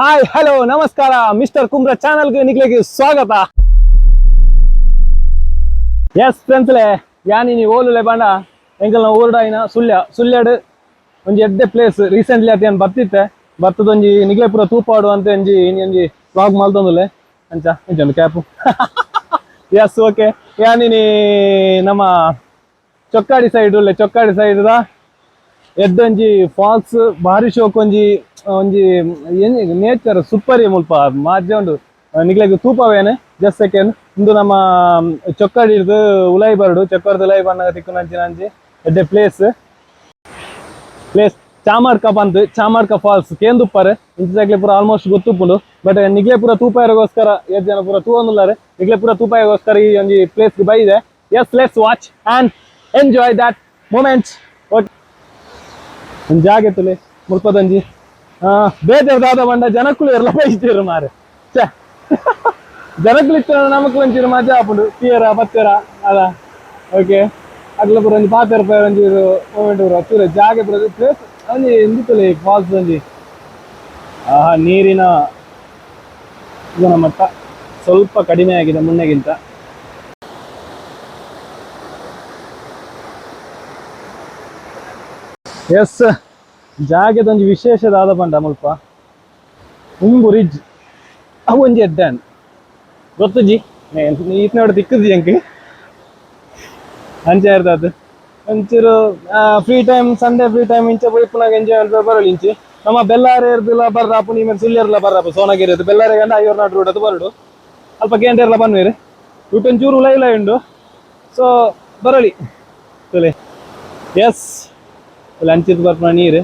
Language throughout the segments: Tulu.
Hi hello ನಮಸ್ಕಾರ, ಮಿಸ್ಟರ್ ಕುಂಬ್ರ ಚಾನಲ್ಗೆ ನಿಗ್ಲಿಗೆ ಸ್ವಾಗತ. ಎಸ್ ಫ್ರೆಂಡ್ಸ್ಲೆ, ಯಾನಿ ನೀವು ಓಲುಲೆ ಬಂಡ ಎಂಕಲ್ನ ಊರುಡಾಯಿನ ಸುಳ್ಯ. ಸುಳ್ಯಾಡು ಒಂಜಿ ಎಡ್ಡೆ ಪ್ಲೇಸ್ ರೀಸೆಂಟ್ಲಿ ಅತಿ ಏನು ಬತ್ತಿತ್ತೆ ಬತ್ತದೊಂಜಿ ನಿಗ್ಲೆ ಪೂರ ತೂಪಾಡು ಅಂತ ಒಂಜಿ ಒಂಜಿ ವ್ಲಾಗ್ ಮಲ್ತೊಂದುಲ್ಲೆ. ಅಂಚ ಅಂಚ ಒಂದು cap. S, okay, ಯಾನಿನಿ ನಮ್ಮ ಚೊಕ್ಕಾಡಿ ಸೈಡ್ ಉಲ್ಲೆ. ಚೊಕ್ಕಾಡಿ ಸೈಡ್ ದ ಎಡ್ಡೊಂಜಿ ಫಾಲ್ಸ್, ಬಾರಿ ಶೋಕ್ ಒಂಜಿ ಒಂಜಿ ನೇಚರ್ ಸೂಪರ್. ಮುಲ್ಪ ಮಾಜ್ಯ ಉಂಡು, ನಿಗ್ಲೆಗ್ ತೂಪವೇನೆ. ಜಸ್ಟ್ ಸೆಕೆಂಡ್, ಇಂದು ನಮ್ಮ ಚೊಕ್ಕಾಡಿ ಹಿಡ್ದು ಉಲೈ ಬರಡು. ಚೊಕ್ಕಡ್ದು ಉಲೈ ಬಣ್ಣಗ ತಿಕ್ಕುನಂಚಿನ ಅಂಚಿ ಎಡ್ಡೆ ಪ್ಲೇಸ್ ಪ್ಲೇಸ್ ಚಾಮಡ್ಕ ಬಂತು. ಚಾಮಡ್ಕ ಫಾಲ್ಸ್ ಕೇಂದುಪ್ಪರೆ ಇಂಚ ಪೂರ ಆಲ್ಮೋಸ್ಟ್ ಗೊತ್ತುಪ್ಪುಂಡು. ಬಟ್ ನಿಗ್ಲೆ ಪೂರ ತೂಪಾಯಗೋಸ್ಕರ ಏತ್ ಜನ ಪೂರ ತೂವೊಂದುಲ್ಲಾರೆ. ನಿಗ್ಲೆ ಪೂರ ತೂಪಾಯಗೋಸ್ಕರ ಈ ಒಂಜಿ place ಬೈದೆ. Yes, let's watch and enjoy that moment. Okay, ಒಂಜಿ ಜಾಗೆ ತುಲೆ ಮುಲ್ಪದೊಂಜಿ ಬೇಜಾರ್ ದಾದ ಬಂಡ ಜನಕ್ಕುಲು ಎರ್ಲ ಬೈತೀರು ಮಾರೆ. ಛೆ, ಜನಕ್ಕುಲು ಇತ್ತ ನಮಕ್ ಒಂಚೂರು ಮಜಾ ಆಪುಂಡು. ತೀರ ಪತ್ತೆರ ಅದ. ಓಕೆ, ಅಗ್ಲ ಪೂರ ಒಂಜಿ ಪಾತೆರ ಪೋಯರ ಒಂಚೂರು ಮೂಮೆಂಟ್ ಪೂರ ತೂಲೆ. ಜಾಗೆ ಪೂರ ಪ್ಲೇಸ್ ಒಂಜಿ ಇಂದು ಫಾಲ್ಸ್ ಒಂಜಿ. ಆಹಾ, ನೀರಿನ ಗುಣಮಟ್ಟ ಸ್ವಲ್ಪ ಕಡಿಮೆ ಆಗಿದೆ ಮುನ್ನೆಗಿಂತ. ಎಸ್, ಜಾಗೆದೊಂಜಿ ವಿಶೇಷ ದಾದ ಪಂಡ ಮುಲ್ಪ ಉಂಬು ರಿಜ್ ಅವು ಒಂಜಿ ಎಡ್ಡೆ ಗೊತ್ತುಜಿ. ಈತ್ನೋಡು ತಿಕ್ಕುಜಿ ಅಂಕ್. ಅಂಚ ಇರ್ತದೆ ಒಂಚೂರು free time, Sunday free time ಇಂಚ ಪೋಯಿಪುನಾಗ ಎಂಜಾಯ್ ಬರೋಳಿ. ಇಂಚಿ ನಮ್ಮ ಬೆಲ್ಲಾರೆ ಇರ್ದಿಲ್ಲ ಬರ್ರಾಪು, ನೀ ಸುಳ್ಯರ್ಲ ಬರ್ರಾಪು. ಸೋನಗಿರಿ ಇರ್ದು ಬೆಲ್ಲಾರೆ ಗಂಡ ಐವರ್ನಾಡು ರೋಡ್ ಅದು ಬರಡು. ಅಲ್ಪ ಕೇಂದ್ರಲ್ಲ ಬನ್ನಿರಿ. ಊಟ ಒಂಚೂರು ಉಲೈ ಉಲೈ ಉಂಡು, ಸೊ ಬರೋಳಿ ತುಲೆ. ಎಸ್, ಇಲ್ಲಿ ಅಂಚಿದ್ ಬರ್ಪುನ ನೀರು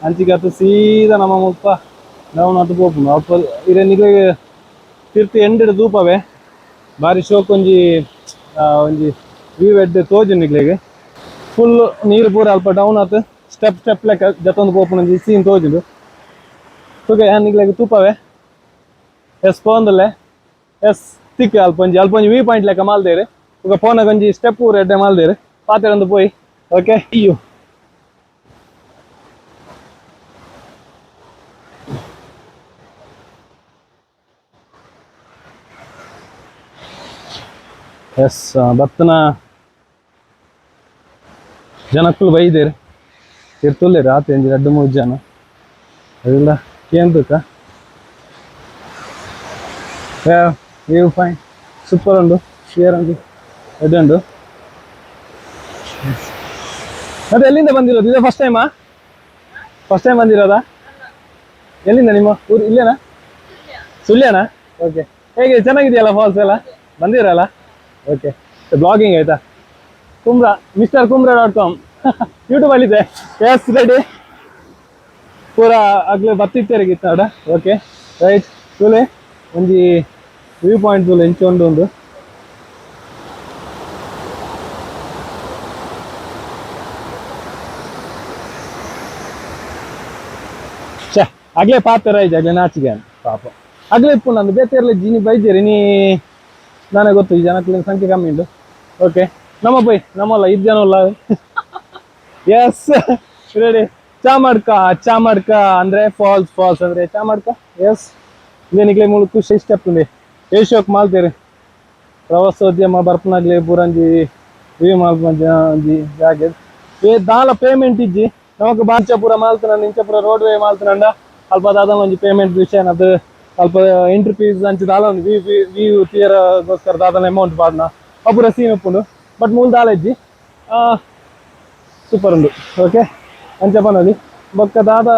ಅಂಚಿಗೆ ಸೀದಾ ನಮ್ಮ ಮುಲ್ಪ ಡೌನ್ ಅದು ಪೋಪುಂಡು. ಅಲ್ಪ ಇರೆ ನಿಗ್ಲೆಗ್ ತಿರ್ತು ಎಂಡಿಡ್ ತೂಪವೆ. ಬಾರಿ ಶೋಕ್ ಒಂಜಿ ಒಂಜಿ ವ್ಯೂ ಎಡ್ಡೆ ತೋಜು ನಿಗ್ಲೆಗ್. ಫುಲ್ ನೀರು ಪೂರ ಅಲ್ಪ ಡೌನ್ ಆತು ಸ್ಟೆಪ್ ಸ್ಟೆಪ್ ಲೆಕ್ಕ ಜತ್ತೊಂದು ಪೋಪುನ ಒಂಜಿ ಸೀನ್ ತೋಜುಂಡು. ತೂಕ, ಯಾನ್ ನಿಗ್ಲೆಗ್ ತೂಪವೆ. ಎಸ್, ಪೋಂದುಲ್ಲೆ. ಎಸ್, ತಿಕ್ ಅಲ್ಪ ಒಂಜಿ ಅಲ್ಪ ಒಂಜಿ ವ್ಯೂ ಪಾಯಿಂಟ್ ಲೆಕ್ಕ ಮಾಲ್ದೇರು. ಬೊಕ ಪೋನಾಗ ಒಂಜಿ ಸ್ಟೆಪ್ ಪೂರ ಎಡ್ಡೆ ಮಾಲ್ದೇರು. ಪಾತೆರೊಂದು ಪೋಯಿ. ಓಕೆ, ಅಯ್ಯೋ. ಎಸ್, ಬತ್ತನ ಜನಕ್ಕುಲು ಬೈದೇರು ತಿರ್ತುಲ್ಲೆ. ರಾತ್ರಿ ಒಂಜಿ ರಡ್ಡ್ ಮೂರು ಜನ ಅದೆಲ್ಲ ಕೇಂದ್ರಕ್ಕ. View fine, super ಉಂಡು. ಶೇರ್ ಉಂಟು, ಎಡ್ಡೆ ಉಂಡು. ಮತ್ತೆ ಎಲ್ಲಿಂದ ಬಂದಿರೋದು? ಇದೇ ಫಸ್ಟ್ ಟೈಮಾ? ಫಸ್ಟ್ ಟೈಮ್ ಬಂದಿರೋದಾ? ಎಲ್ಲಿಂದ? ನಿಮ್ಮ ಊರು ಇಲ್ಲೇನಾ? ಸುಳ್ಯನಾ? ಓಕೆ, ಹೇಗೆ, ಚೆನ್ನಾಗಿದೆಯಲ್ಲ ಫಾಲ್ಸ್ ಎಲ್ಲ? ಬಂದಿರಲ್ಲ? ಓಕೆ, ಬ್ಲಾಗಿಂಗ್ ಆಯ್ತಾ? ಕುಮ್ರಾ, misterkumra.com YouTube ಅಲ್ಲಿ ಇದೆ. ಎಸ್, ರೆಡಿ ಪೂರ ಅಗ್ಲೆ ಬತ್ತಿತ್ತೇರಿಗಿತ್ತಾಡ. ಓಕೆ, ರೈಟ್, ತೂಲೆ ಒಂಜಿ ವ್ಯೂ ಪಾಯಿಂಟ್ ತೂಲೆ, ಇಂಚ ಉಂಡು ಒಂದು. ಛೆ, ಅಗ್ಲೆ ಪಾತೆರ ಐಜಿ, ಅಗ್ಲೆ ನಾಚಿಗೆ ಪಾಪ. ಅಗ್ಲೆ ಇಪ್ಪು ನಂದು ಬೇತೆ ಜಿನಿ ಬೈಜೇರಿ ನೀ ನನಗೆ ಗೊತ್ತು. ಈ ಜನಕ್ಲಿನ ಸಂಖ್ಯೆ ಕಮ್ಮಿ ಉಂಟು. ಓಕೆ, ನಮ್ಮ ಬೈ ನಮ್ಮಲ್ಲ ಐದು ಜನ ಅಲ್ಲ. S, ready. ಚಾಮಡ್ಕ, ಚಾಮಡ್ಕ ಅಂದ್ರೆ ಫಾಲ್ಸ್, ಫಾಲ್ಸ್ ಅಂದ್ರೆ ಚಾಮಡ್ಕ. ಎಸ್, ಇದೇನಿಗ್ಲೆ ಮೂಲು ಖುಷಿ ಸ್ಟೆಪ್ ಉಂಡೆ. ಏಷ್ಯಾಕ್ ಮಾಲ್ತೇರಿ ಪ್ರವಾಸೋದ್ಯಮ ಬರ್ಪನಾಗ್ಲಿ ಪೂರಂಜಿ ವ್ಯೂ ಮಾಲ್ಪಂಜ ಒಂಜಿ ಜಾಗೆ. ಏ ದಾಲ ಪೇಮೆಂಟ್ ಇಜ್ಜಿ ನಮಕ್. ಬಾಂಚ ಪೂರ ಮಾಲ್ತನಂಡ, ಇಂಚ ಪೂರ ರೋಡ್ ವೇ ಮಾಲ್ತನಂಡ ಅಲ್ಪ ದಾದ ಒಂಜಿ ಪೇಮೆಂಟ್ ವಿಷಯ ಅದು. ಅಲ್ಪ ಎಂಟ್ರಿ ಫೀಸ್ ಅಂಚ ದಾಲ ಒಂದು ವ್ಯೂ ವ್ಯೂ ತೀಯರಗೋಸ್ಕರ ದಾದನ ಅಮೌಂಟ್ ಪಾಡ್ನ ಅವು ಪೂರ ಸೀನ್ ಉಪ್ಪುಂಡು. ಬಟ್ ಮೂಲು ದಾಲ ಇಜ್ಜಿ, ಸೂಪರ್ ಉಂಡು. ಓಕೆ, ಅಂಚ ಪನೊಲಿ. ಬೊಕ್ಕ ದಾದ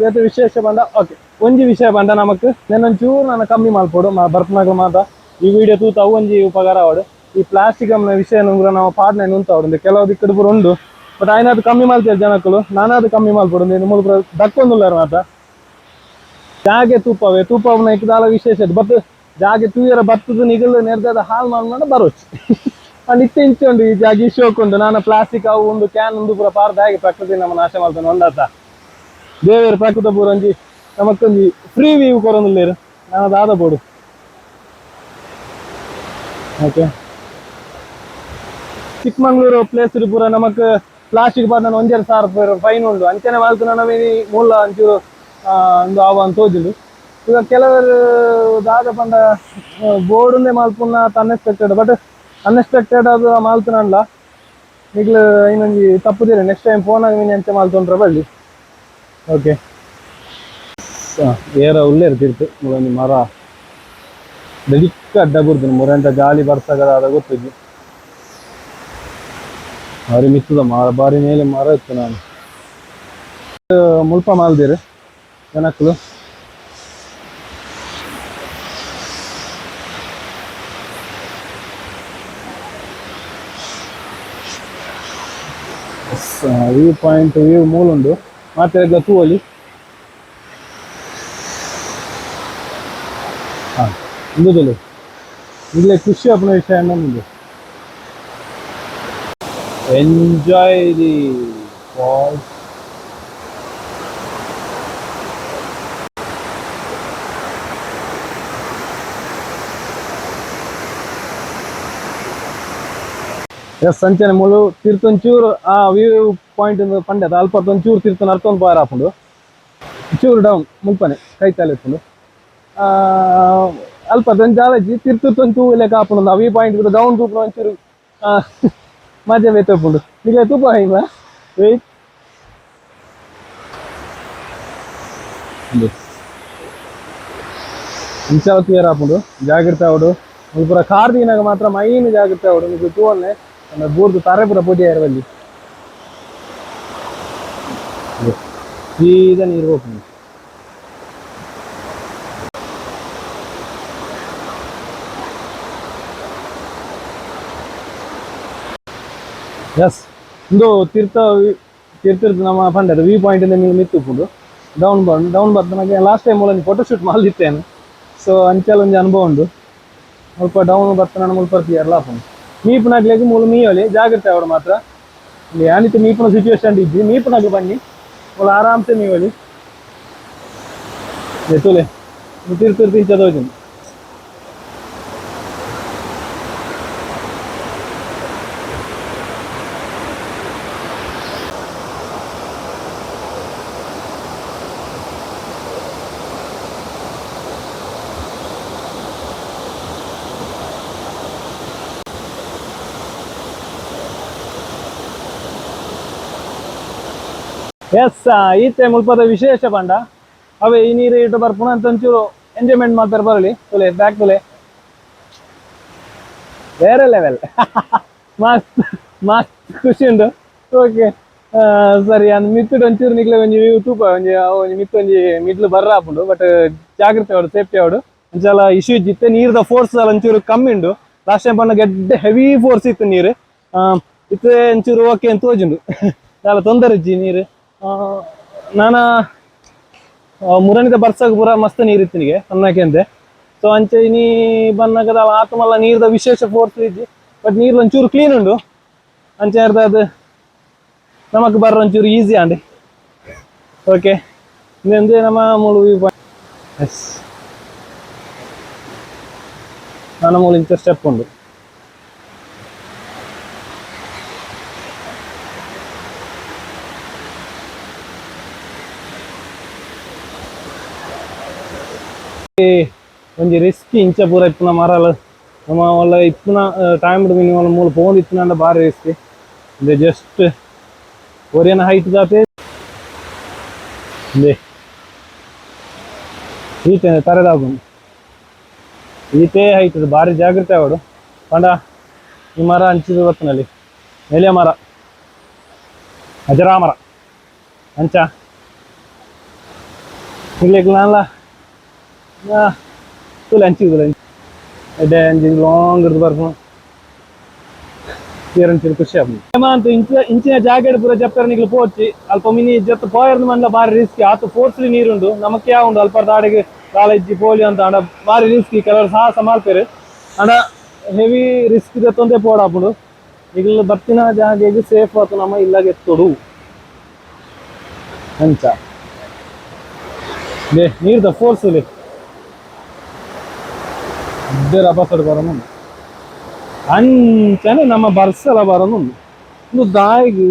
ಬೇತೆ ವಿಶೇಷ ಪಂಡ, ಓಕೆ, ಒಂಜಿ ವಿಷಯ ಪಂಡ ನಮಕ್ ನೆನ್ನೊಂಚೂರು ನಾನು ಕಮ್ಮಿ ಮಲ್ಪೊಡು. ಬರ್ಪನಾಗ ಮಾತ ಈ ವಿಡಿಯೋ ತೂತ ಅವು ಒಂಜಿ ಉಪಕಾರ ಆವಡು. ಈ ಪ್ಲಾಸ್ಟಿಕ್ ಅಮ್ನ ವಿಷಯ ನಾವು ಪಾಡ್ನೆ ಉಂತಾವಡು. ಕೆಲವು ದಿಕ್ಕಡ್ ಪೂರ ಉಂಡು, ಬಟ್ ಆಯ್ನಾದ್ ಕಮ್ಮಿ ಮಲ್ತೇವೆ ಜನಕ್ಕಲು. ನಾನಾದ್ ಕಮ್ಮಿ ಮಲ್ಪೊಡು. ಮೂಲು ಪೂರ ದಕ್ಕೊಂದುಲ್ಲಾರ ಮಾತ. ಜಾಗೆ ತೂಪವೆ, ತೂಪವನ ದಾಲ ವಿಶೇಷ. ಬಟ್ ಜಾಗೆ ತೂಯರ ಬತ್ತದ ನಿಗಲು ನೆರ್ದದ ಹಾಲ್ ಮಾಡ ಬರೋಚ್. ಅಂಡ್ ಇತ್ತೆ ಇಂಚ ಉಂಡು ಈ ಜಾಗೆ ಶೋಕ್ ಉಂಡು. ನಾನು ಪ್ಲಾಸ್ಟಿಕ್ ಅವು ಒಂದು can ಉಂದು ಪೂರ ಪಾರ್ದ ಹಾಗೆ ಪ್ರಕೃತಿ ನಮ್ಮ ನಾಶ ಮಾಡ್ತಾನೆ ಒಂದಾತ. ದೇವೇರು ಪ್ರಕೃತ ಪೂರ ಒಂಜಿ ನಮಕ್ಕೊಂಜಿ ಫ್ರೀ ವ್ಯೂ ಕೊರೊಂದುಲ್ಲೇರು. ನಾನು ದಾದ ಬೋಡು. ಓಕೆ, ಚಿಕ್ಕಮಂಗ್ಳೂರು ಪ್ಲೇಸ್ ಪೂರ ನಮಕ್ ಪ್ಲಾಸ್ಟಿಕ್ ಪಾಡ್ನ 1,500 ರೂಪಾಯಿ ಫೈನ್ ಉಂಡು. ಅಂಚನೆ ಮಾಲ್ತು ನಮ ಮೂಲ ಒಂಚೂರು ಒಂದು ಅವ ಅಂತ ತೋಜುಂಡು. ಈಗ ಕೆಲವರು ದಾದ ಪಂಡ ಬೋರ್ಡ್ ಮಾಲ್ಪುನ unexpected, but unexpected ಅದು ಮಾಲ್ತನಲ್ಲ. ನಿಗ್ಲು ಇನ್ನೊಂಜಿ ತಪ್ಪುದಿರ, next time phone ಆಗಿ ಅಂಚೆ ಮಾಲ್ತೊಂಡ್ರ ಬಲ್ಲಿ. ಓಕೆ, ಏರ ಉಲ್ಲೇರು ತಿರ್ತು ಒಂಜಿ ಮರ ದಡಿಕ್ಕ ಅಡ್ಡ ಬುರ್ದು ಮುರಂತ ಗಾಳಿ ಬರ್ಸಗದ ಅದ ಗೊತ್ತಿದ್ವಿ. ಬಾರಿ ಮಿತ್ತದ ಮರ, ಬಾರಿ ಮೇಲೆ ಮರ ಇತ್ತು. ನಾನು ಮುಲ್ಪ ಮಾಲ್ದಿರು ಜನಕ್ಕಲು. View point, view ಮೂಲುಂಡು ಮಾತೆರೆಗ್ಲ ತೂವೊಲಿ. ಹಾ, ಇಂದುದಲು ಇಲ್ಲೇ ಖುಷಿ ಆಪುನ ವಿಷಯ ಉಂದು. Enjoy the falls. S, ಅಂಚನೆ ಮೂಲು ತಿರ್ತೊಂಚೂರು ಆ ವ್ಯೂ ಪಾಯಿಂಟ್ ಪಂಡೆ ಅಲ್ಪ ಒಂಚೂರು ತಿರ್ತು ನರ್ತೊಂದು ಪೋಯರ ಆಪುಂಡು. ಚೂರು ಡೌನ್ ಮುಲ್ಪನೆ ಕೈತಾಲೆ ಇಪ್ಪುಂಡು. ಅಲ್ಪ ಒಂಜಾಲಜಿ ತಿರ್ತು ತೊಂಚು ಲೆಕ್ಕ ಆಪುಂಡು. ಆ ವ್ಯೂ ಪಾಯಿಂಟ್ ಕೂಡ ಡೌನ್ ತೂಪುನ ಒಂಚೂರು ಮಜಾ ಬೇತೆ ಉಪ್ಪುಂಡು. ನಿಗೆ ತೂಪ ಹಿಂಗ ವೆಯ್ಟ್. ಇಂಚಾಲ ಕ್ಲಿಯರ್ ಆಪುಂಡು. ಜಾಗ್ರತೆ ಆವಡು. ಪೂರ ಕಾರ್ ದೀನಾಗ ಮಾತ್ರ ಮೈನ್ ಜಾಗ್ರತೆ ಆವಡು. ನಿಕ್ಲು ತೂವೊನ್ನೆ ಬೂರ್ದು ತಾರೆ ಪೂರ ಪೂಜೆ ಇರವಲ್ಲಿ ಸೀದಾ ನೀರು ಹೋಗ್ಪುಂಡು. ಎಸ್, ಇಂದು ತೀರ್ಥ ತೀರ್ಥದ ನಮ್ಮ ಪಂಡದ ವ್ಯೂ ಪಾಯಿಂಟ್ ಇಂದ ಮಿತ್ತು ಉಪ್ಪುಂಡು. ಡೌನ್ ಬಂದು ಡೌನ್ ಬರ್ತನಾಗ ಲಾಸ್ಟ್ ಟೈಮ್ ಒಂಜಿ ಫೋಟೋ ಶೂಟ್ ಮಲ್ದಿತ್ತೇನೆ. ಸೊ ಅಂಚಾಲ ಒಂಜಿ ಅನುಭವ ಉಂಡು. ಮುಲ್ಪ ಡೌನ್ ಬರ್ತನ ಮುಲ್ಪ ಕ್ಲಿಯರ್ ಆಪುಂಡು. ಮೀಪುನಾಗ್ಲೆಗ್ ಮೂಲು ಮೀಯೊಲಿ, ಜಾಗ್ರತೆ ಆವಡು ಮಾತ್ರ. ಯಾನಿತ್ತೆ ಮೀಪುನ ಸಿಚುವೇಶನ್ ಇಜ್ಜಿ. ಮೀಪುನಾಗ್ಲು ಬನ್ನಿ, ಮೂಲು ಆರಾಮ್ಸೆ ಮೀಯೊಲಿ. ತೂಲೆ, ತಿರ್ತು ತಿರ್ತು ಇಂಚ ತೋಜುಂಡು. ಎಸ್, ಈತೆ ಮುಲ್ಪದ ವಿಶೇಷ ಪಂಡ ಅವೇ ಈ ನೀರು ಇಟ್ಟು ಬರ್ಪುನ ಅಂತ ಒಂಚೂರು ಎಂಜಾಯ್ಮೆಂಟ್ ಮಾಡ್ತಾರೆ. ಬರಲಿ, ತುಲೆ, ಬ್ಯಾಕ್ ತುಲೆ, ಬೇರೆ ಲೆವೆಲ್. ಮಸ್ತ್ ಮಸ್ತ್ ಖುಷಿ ಉಂಡು. ಓಕೆ, ಸರಿ, ಅಂದ್ ಮಿತ್ತುಡು ಒಂಚೂರು ನಿಕ್ಲೆ ಒಂಜಿ ವ್ಯೂ ತೂಪ. ಒಂಜಿ ಅವು ಒಂಜಿ ಮಿತ್ತು ಒಂಜಿ ಮಿಡ್ಲು ಬರ್ರ ಆಪುಂಡು. ಬಟ್ ಜಾಗ್ರತೆ ಆವಡು, ಸೇಫ್ಟಿ ಆವಡು. ಅಂಚಾಲ ಇಶ್ಯೂ ಇಜ್ಜಿತ್ತೆ. ನೀರ್ದ ಫೋರ್ಸ್ ಒಂಚೂರು ಕಮ್ಮಿ ಉಂಡು. ಲಾಸ್ಟ್ ಟೈಮ್ ಪಂಡ ಗೆಡ್ಡೆ ಹೆವಿ ಫೋರ್ಸ್ ಇತ್ತು ನೀರು. ಇತ್ತೆ ಒಂಚೂರು ಓಕೆ ಅಂತ ತೋಜುಂಡು. ದಾಲ ತೊಂದರೆ ಇಜ್ಜಿ ನೀರು. ನಾನ ಮುರಣಿದ ಬರ್ಸಗ್ ಪೂರ ಮಸ್ತ್ ನೀರು ಇತ್ತಿನಿಗೆ ಅನ್ನಕ್ಕೆ ಅಂತೆ. ಸೊ ಅಂಚೆ ಇನಿ ಬನ್ನಗ ಆತಮಲ್ಲ ನೀರ್ದ ವಿಶೇಷ ಫೋರ್ಸ್ ಇಜ್ಜಿ. ಬಟ್ ನೀರು ಒಂಚೂರು ಕ್ಲೀನ್ ಉಂಡು. ಅಂಚೆ ಅದು ನಮಕ್ ಬರ್ರ ಒಂಚೂರು ಈಸಿ ಆಂಡ್. ಓಕೆ, ಇಂದು ನಮ್ಮ ಮೂಲು view point. S, ನನ್ನ ಮೂಲು ಇಂಚ ಸ್ಟೆಪ್ ಉಂಡು. ಒಂಜಿ ರಿಸ್ಕ್ ಇಂಚ ಪೂರ ಇಪ್ಪುನ ಮರಲ್ ನಮ್ಮ ಒಲ್ಲ ಇಪ್ಪುನ ಟೈಮ್ ಮಿನಿಮಮ್ ಮೂಲು ಪೋಂದು ಇತ್ತಿನ ಬಾರಿ ರಿಸ್ಕ್. ಇಂದೆ ಜಸ್ಟ್ ಒರಿಯನ ಹೈಟ್ ದಾತೆ. ಇಂದೆ ಈತೆ ತರೆದಾಗುಂಡು, ಈತೇ ಹೈಟ್. ಬಾರಿ ಜಾಗ್ರತೆ ಆವಡು. ಪಂಡ ಈ ಮರ ಅಂಚಿದ ಬತ್ತನಲ್ಲಿ ನೆಲೆ ಮರ, ಅಜರಾಮರ ಅಂಚ ಇಲ್ಲೆಗ್ ನಾನ್ಲ ತೂಲೆ ಅಂಚಿ ತೂಲೆ ಎಡ್ಡೆ ಅಂಚಿ ಲಾಂಗ್ ಇರ್ದು ಬರ್ಪುನು. ಒಂಚೂರು ಖುಷಿ ಆಪುಂಡು. ಅಂತ ಇಂಚ ಇಂಚಿನ ಜಾಗೆಡ್ ಪೂರ ಜಪ್ಪೆರ್ ನಿಕ್ಲು ಪೋಚಿ. ಅಲ್ಪ ಮಿನಿ ಜತ್ತು ಪೋಯರ್ದು ಮಂಡ್ಲ ಬಾರಿ ರಿಸ್ಕ್. ಆತು ಫೋರ್ಸ್ಲಿ ನೀರುಂಡು, ನಮಕ್ ಯಾವ ಉಂಡು. ಅಲ್ಪ ದಾಡೆಗ್ ದಾಲ ಇಜ್ಜಿ, ಪೋಲಿ ಅಂತ ಅಂಡ ಬಾರಿ ರಿಸ್ಕ್. ಕೆಲವರು ಸಾಹಸ ಮಲ್ಪೆರ್, ಅಂಡ ಹೆವಿ ರಿಸ್ಕ್ ದೆತ್ತೊಂದೇ ಪೋಡಾಪುಂಡು. ನಿಕ್ಲು ಬತ್ತಿನ ಜಾಗೆಗ್ ಸೇಫ್ ಆತು ನಮ್ಮ ಇಲ್ಲಗೆ ಎತ್ತೊಡು ಅಂಚ. ಲೇ ನೀರ್ದ ಫೋರ್ಸ್ ಲೇ ರಭಸಡ್ ಬರೋನು. ಅಂಚನೆ ನಮ್ಮ ಬರ್ಸಲ ಬರೋನು. ಒಂದು ದಾಯಿಗ್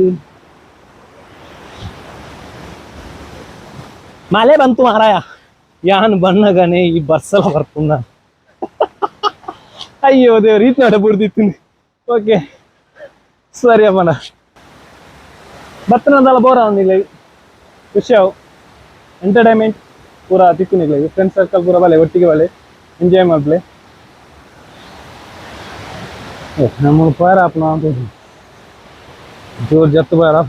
ಮಳೆ ಬಂತು ಮಾರಾಯ. ಯಾನ್ ಬಣ್ಣಗನೆ ಈ ಬರ್ಸಲ ಬರ್ಪುಂಡ. ಅಯ್ಯೋ ದೇವ್ರ, ಈತ್ನಾಡ ಬುಡ್ದಿತ್ತೀನಿ. ಓಕೆ, ಸರಿ ಅಪ್ಪಣ, ಬತ್ತನದಲ್ಲ ಬೋರ ಒಂದಿಲ್ಲ, ಖುಷಿ ಅವು, ಎಂಟರ್ಟೈನ್ಮೆಂಟ್ ಪೂರ ತಿಕ್ಕು ನಿಗ್ಲೆ. ಫ್ರೆಂಡ್ ಸರ್ಕಲ್ ಪೂರ ಬಲೆ, ಒಟ್ಟಿಗೆ ಬಲೆ, ಎಂಜಾಯ್ ಮಾಡ್ಲೆ. ನಮ್ಮ ಪೋರ ಆಪನ ಅಂತ ಜೋರ್ ಜತ್ತು ಪೋರ.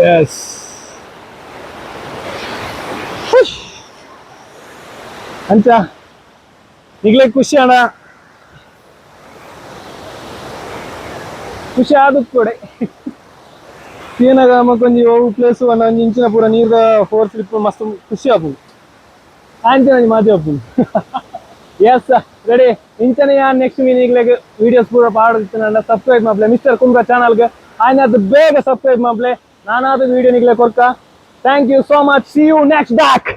ಎಸ್. ಅಂಚ ನಿಗ್ಲೆ ಖುಷಿ ಅಣ್ಣ, ಖುಷಿ ಆದ ಕೂಡ ತೀನಾಗ ಒಂಜಿ ಅವು ಪ್ಲೇಸ್ ಒಂಜಿ ಇಂಚಿನ ಪೂರ ನೀರ್ದ ಫೋರ್ಸ್ ಇಪ್ಪು, ಮಸ್ತ್ ಖುಷಿ ಆಪುಂಡು. ಆಂಚಿನ ಒಂಜಿ ಮಾಜಿ ಆಪುಂಡು. Yes, ready. ಇಂಚನೆ ನೆಕ್ಸ್ಟ್ ಮೀನಿಗ್ಲೆಗ್ ವಿಡಿಯೋಸ್ ಪೂರ ಪಾಡುತ್ತಿನ. ಸಬ್ಸ್ಕ್ರೈಬ್ ಮಾಡ್ಲೆ ಮಿಸ್ಟರ್ ಕುಂಬ್ರ ಚಾನಲ್ಗೆ. ಆಯ್ನಾದ್ ಬೇಗ ಸಬ್ಸ್ಕ್ರೈಬ್ ಮಾಡ್ಲೆ, ನಾನಾದ ವಿಡಿಯೋ ನಿಗ್ಲೆ ಕೊರ್ಕ. Thank you so much, see you next back.